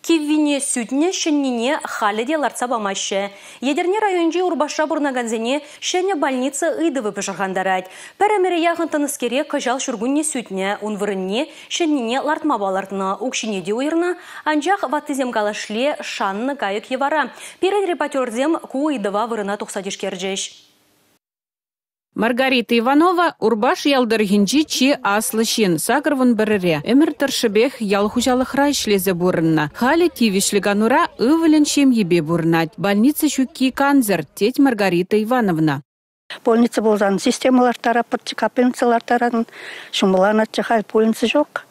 Киввине сӳтнӗ, ҫӗннине халӗ те лартса памаҫҫӗ. Етӗрне районӗнчи Урпашра пурӑнакансене ҫӗнӗ больница ыйтӑвӗ пӑшӑрхантарать. Пӗр ӗмӗре яхӑн тӑнӑскере кӑҫал ҫуркунне сӳтнӗ, ун вырӑнне ҫӗннине лартма палӑртнӑ, укҫине те уйӑрнӑ. Анчах ваттисем калашле шаннӑ кайӑк йӑвара. Пирӗн репортерсем ку ыйтӑва вырӑна тухса тишкерчӗҫ. Маргарита Иванова Урпаш ял тӑрӑхӗнчи чи аслӑ ҫын, 81-ре. Ӗмӗр тӑршшӗпех ял хуҫалӑхра ӗҫлесе пурӑннӑ. Халӗ тивӗҫлӗ канура ывӑлӗн ҫемйипе пурӑнать. Больница ҫукки кансӗр, тет Маргарита Ивановна. Больница пулсан система ларттаратпӑрччӗ, капельница ларттаратӑн, ҫӑмӑлланатчӗ, халь больница ҫук.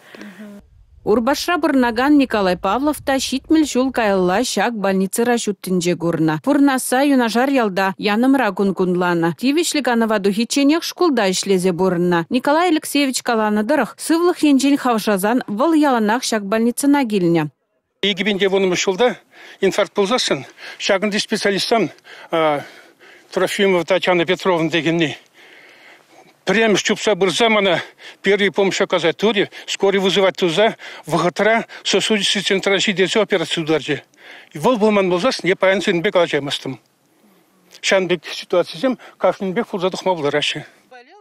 Урпашра пурӑнакан Николай Павлов та 70 ҫул каялла ҫак больницӑра ҫут тӗнче курнӑ. Пурӑнасса юнашар ялта Янӑмра кун кунланӑ. Тивӗҫлӗ канӑва тухичченех шкулта ӗҫлесе пурӑннӑ. Николай Алексеевич каланӑ тӑрӑх, сывлӑх енчен хавшасан вӑл яланах ҫак больницӑна килнӗ. 2010 ҫулта инфаркт пулсассӑн ҫакӑнти специалистсем Трофимова Татьяна Петровна текенни пӗрремӗш чупса пырса мана первый помощь оказать турӗ, скорый вызывать туса вӑхӑтра сосудистый центра ҫитерсе операци тутарчӗ. Вӑл пулман пулсассӑн эп паян сирӗнпе калаҫаймастӑм. Ҫавӑн пек ситуацисем кашнинпех пулса тухма пултараҫҫӗ.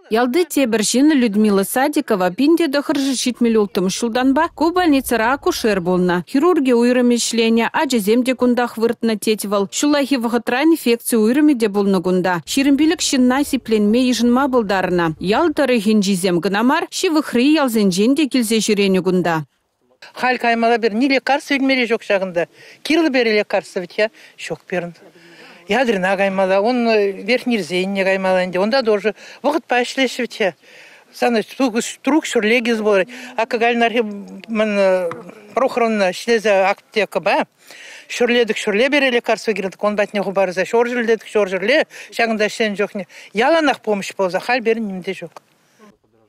Ялти тепӗр ҫын Людмила Садикова 1976 ҫултанпа ку больницӑра акушер пулнӑ. Хирурги уйрӑмӗ ӗҫленӗ, ачасем те кунтах выртнӑ, тет вӑл. Ҫуллахи вӑхӑтра инфекци уйрӑмӗ те пулнӑ кунта. 25 ҫынна сипленме йышӑнма пултарнӑ. Ял тӑрӑхӗнчисем кӑна мар, ҫывӑхри ялсенчен те килсе ҫӳренӗ кунта. Халь каймалла пир, ни лекарство илмелле ҫук ҫакӑнта. Кирлӗ пер лекарство вӗт-ха, ҫук пирӗн. Ядрина каймалла, он Верхнерзенне каймалла ӗнтӗ. Унта тоже вӑхӑтпа ӗҫлеҫҫӗ вӗт-ха. Сана трук ҫӗрле килсе пулать. Акӑ кальнархи ман Прохоровна ӗҫлесе аптекӑпа ҫӗрлетӗк ҫӗрле бере лекарство кирлӗ, он патне хупарса ҫор ҫӗрлетӗк ҫор ҫӗрле ҫакӑнта ӗҫленӗ чухне яланах помощь пулса халь пирӗн ним те ҫук.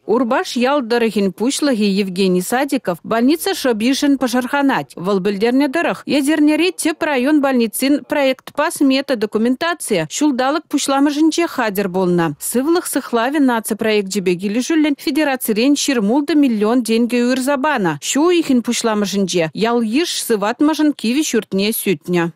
Урпаш ял тӑрӑхӗн пуҫлӑхӗ Евгений Садиков больница шӑпишӗн пӑшӑрханать. Вӑл пӗлтернӗ тӑрӑх, Етӗрнери тӗп район больницин проектпа смета документацийӗ ҫулталӑк пуҫламӑшӗнче хатӗр пулнӑ. Сывлӑх сыхлавӗ наци проекчӗпе килӗшӳллӗн федерацирен 26 миллион тенкӗ уйӑрса панӑ. Ҫу уйӑхӗн пуҫламӑшӗнче ял-йыш сыватмӑшӑн кивӗ ҫуртне сӳтнӗ.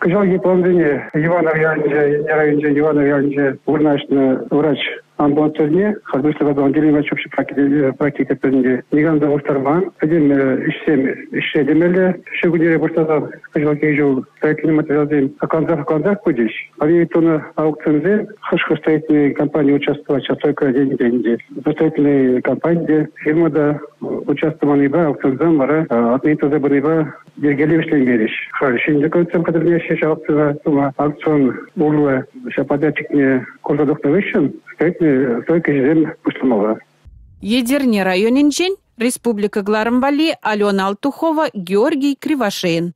Кӑҫалхи плансене Иванов ялӗнче, районӗнче Иванов ялӗнче вырнаҫнӑ врач амбулаторине хальхи отделени врач общей практики пӗтӗмпе никам та улӑштарман. Пӗтӗм ӗҫсем ӗҫре темелле. Ҫу кунӗре пуҫласа кӑҫалхи ҫул строительный материалсем хаклансах пычӗҫ. Они тунӑ аукционсем хӑш-хӑш строительный компани участвовать сейчас только деньги ӗнтӗ. Строительный компани те, фирма та участвованипе аукционсем вара отметиться пынипе йӗркеллӗ вӗҫленмерӗҫ. Халь ҫӗнӗ концерт хатӗрлеҫҫӗ ҫав акцие тума. Аукцион урлӑ ҫав подрядчикне курса тухнӑ хыҫҫӑн стройка ӗҫӗсем пуҫламалла. Етӗрне районӗнчен республика кӑларӑм валли Алена Алтухова, Георгий Кривошеин.